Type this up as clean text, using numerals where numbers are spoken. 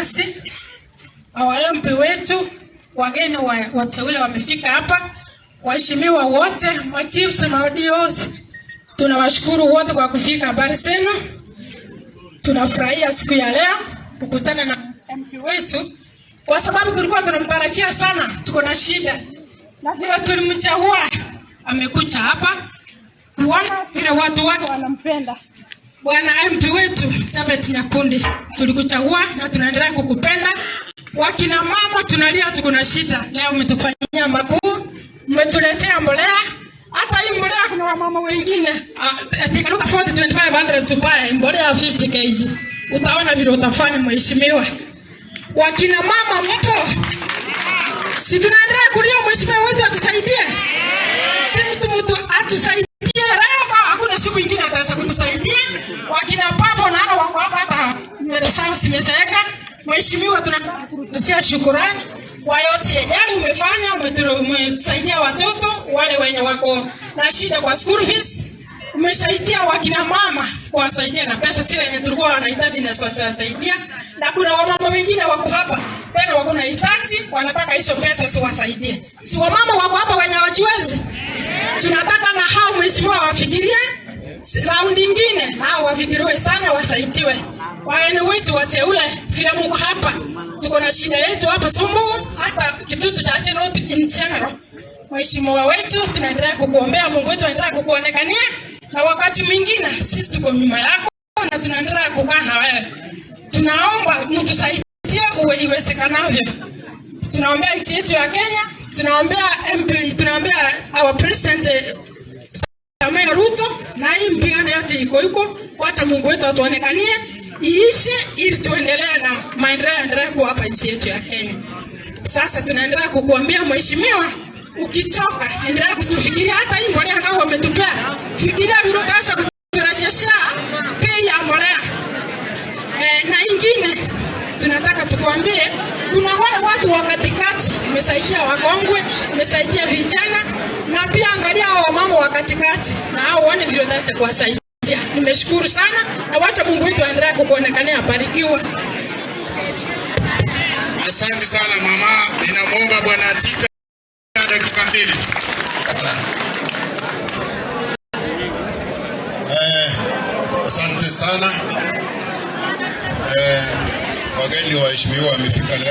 nasi, our MP wetu, wageni wateule wamefika hapa, waheshimiwa wote, machiefs na DOs, tunawashukuru wote kwa kufika. Habari zenu? Tunafurahia siku ya leo kukutana na MP wetu kwa sababu tulikuwa tunamtarajia sana, tuko na shida na vile tulimchagua amekuja hapa kuona vile watu wake wanampenda. Bwana MP wetu Japhet Nyakundi, tulikuchagua na tunaendelea kukupenda. Wakina mama tunalia, tuko na shida. Leo umetufanyia makuu, umetuletea mbolea. Hata hii mbolea kuna wamama wengine they cannot afford 2500 to buy mbolea 50 kg. Utaona vile utafanya, mheshimiwa. Wakina mama mpo? Si tunaendelea kulia, mheshimiwa wetu atusaidie. Si mtu atusaidie leo, hakuna siku ingine ataweza kutusaidia. Wakina baba na hao wako hapa, hata nywele zao zimezeeka. Mheshimiwa, tunataka kurudishia shukurani kwa yote yale umefanya, umetusaidia watoto wale wenye wako na shida kwa school fees. Umesaidia wakina mama kuwasaidia na pesa zile yenye tulikuwa wanahitaji na kuwasaidia, na kuna wamama wengine wako hapa tena wako na hitaji, wanataka hizo pesa siwasaidie. Si wamama wako hapa wenye hawajiwezi? Tunataka na hao, mheshimiwa, wafikirie raundi ingine, na hao wafikiriwe sana, wasaidiwe. Wageni wetu wateule, vile mko hapa, tuko na shida yetu hapa Sumbu, hata Kitutu Chache North in general. Mheshimiwa wetu, tunaendelea kukuombea, Mungu wetu aendelea kukuonekania, na wakati mwingine sisi tuko nyuma yako na tunaendelea kukaa na wewe. Tunaomba mtusaidie uwe iwezekanavyo. Tunaombea nchi yetu ya Kenya, tunaombea MP, tunaombea our president Samuel Ruto, na hii mpigano yote iko iko, wacha Mungu wetu atuonekanie iishe, ili tuendelee na maendeleo yaendelee kuwa hapa nchi yetu ya Kenya. Sasa tunaendelea kukuambia mheshimiwa, ukitoka endelea kutufikiria. Hata hii mbolea kama wametupea, fikiria vile utaweza kuturejeshea bei ya mbolea. Na ingine tunataka tukuambie, kuna wale watu wa katikati, umesaidia wakongwe, umesaidia vijana, na pia angalia hao wamama wa katikati na hao uone vile utaweza kuwasaidia. Nimeshukuru sana na wacha Mungu wetu aendelee kukuonekania, abarikiwa. Asante sana mama, ninamwomba Bwana Atika dakika 2 tu. Asante sana. Wageni waheshimiwa wamefika leo.